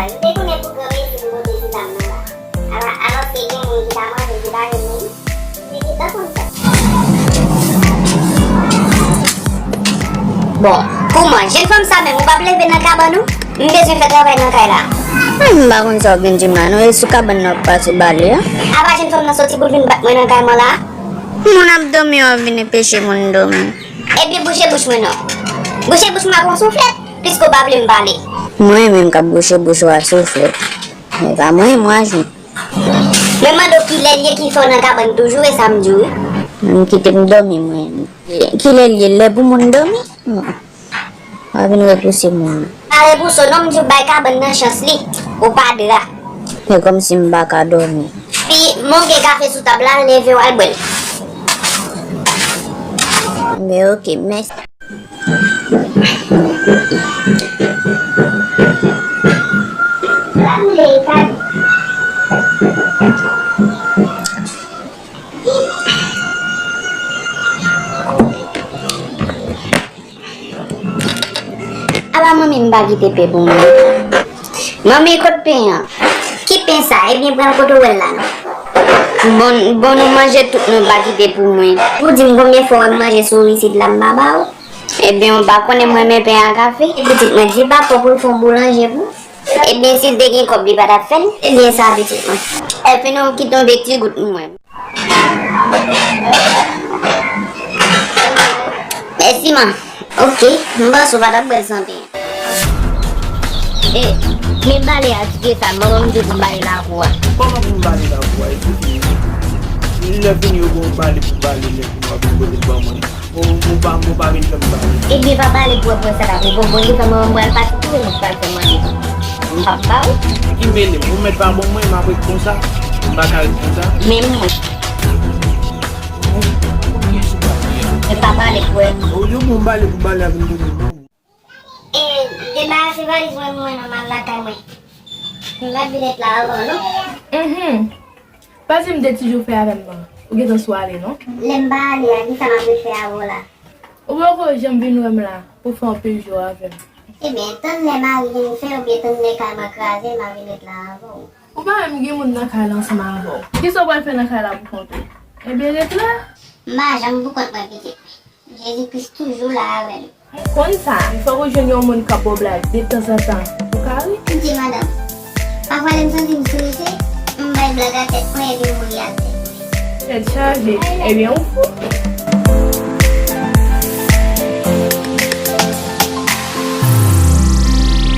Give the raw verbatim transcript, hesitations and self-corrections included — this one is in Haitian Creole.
M te konnen pou granmesi pou pote ti dam nan la. Ala, alòske gen moun ki ta manje, ki ta renmen. Men ki ta konn sa. Bon, kouman? Jèn fanm sa menm, ou p ap leve nan kabann ou? M bezwen fè travay nan kay la. Hmm, m pa konn sa w vin di m la, non. E sou kabann nan w ap pase bale a? Apa jèn fanm nan soti pou l vin bat mwen nan kay mwen la? Moun ap dòmi, w ap vin enpeche moun dòmi. Ebyen, bouche bouch mwen non. Bouche bouch mwen ak yon souflèt, piske w pa vle m pale. Mwen menm k ap bouche bouch ou ak souflèt. E pa mwen, mwen aji. Mwen mande w kilè l ye ki fè w nan kabann toujou, e sa m di w wi. Menm kite m dòmi mwen. Kilè l ye lè pou moun dòmi? Hmm. W a vin repouse moun nan. Pa repouse w non, m di w bay kabann nan chans li. Ou pa dra. E kòmsi m pa ka dòmi. Pi, monge kafe sou tab la, leve w al bwè l. Men oke, mèsi. Apa manmi m pa kite pen pou mwen? Manmi, kot pen an? Ki pen sa? Ebyen, pran l kote w wè l la non. Bon, bon, nou manje tout, nou pa kite pou mwen. Ou di m konbyen fwa w wè m manje sou isit la, m pa ba w? Ebyen, ou pa konnen m renmen pen ak kafe? Pitit mwen, di papa w pou l fè yon boulanje pou w. Ebyen, si l te gen kòb, li pa t ap fè l? Se byen sa, pitit mwen. Epi nou kite yon de ti gout pou mwen. Mèsi, man. Oke, m panse w pa t ap bwè l san pen. E, men bale a, ti pye sa, manman m di w pou m bale lakou a. Kòman pou m bale lakou a? Epi, lè fini, yo ba w bale pou bale, lè fini, w ap vin pote l ban mwen. Ou, ou pa, ou pa vin fè m bale. Ebyen, pa bale pou wè pwen sa la pou bon, bon, li fè manman m pral pati tou, nou pral fè manje. M p ap ba w. Ki mele m? Ou mèt pa bon mwen, m ap ret konsa. M pa ka ret konsa. Men mwen. Ou, ou ki sou pale a? Men pa pale pou wè. Ou di bon bale pou bale a vin pote l ban mwen. E, debarase valiz mwen pou mwen non, m al lakay mwen. M p ap vin ret la ankò non. Mhm. Pa di m de ti jou fè avè m nan. Ou gentan sou ale non. Lè m pa ale a, kisa m ap ret fè avè w la? Ou poko janm vin wè m la pou fè anpil jou avè m. Ebyen, tann lè mari vin fè oubyen tann lè kay mwen kraze, m a vin ret la avè w. Ou pa wè m gen moun nan kay la ansanm avè w. Kisa w pral fè nan kay la pou kont ou? Ebyen, ret la. M pa janm pou kont mwen, pitit. Jezi Kris toujou la avè m. M konn sa. Fòk ou jwenn yon moun k ap ba w blag detanzantan pou w ka ri. M di madanm, pafwa lè m santi m strese, m bay blag a tèt mwen epi m mouri atè. Tèt chaje. Ebyen, ou fou.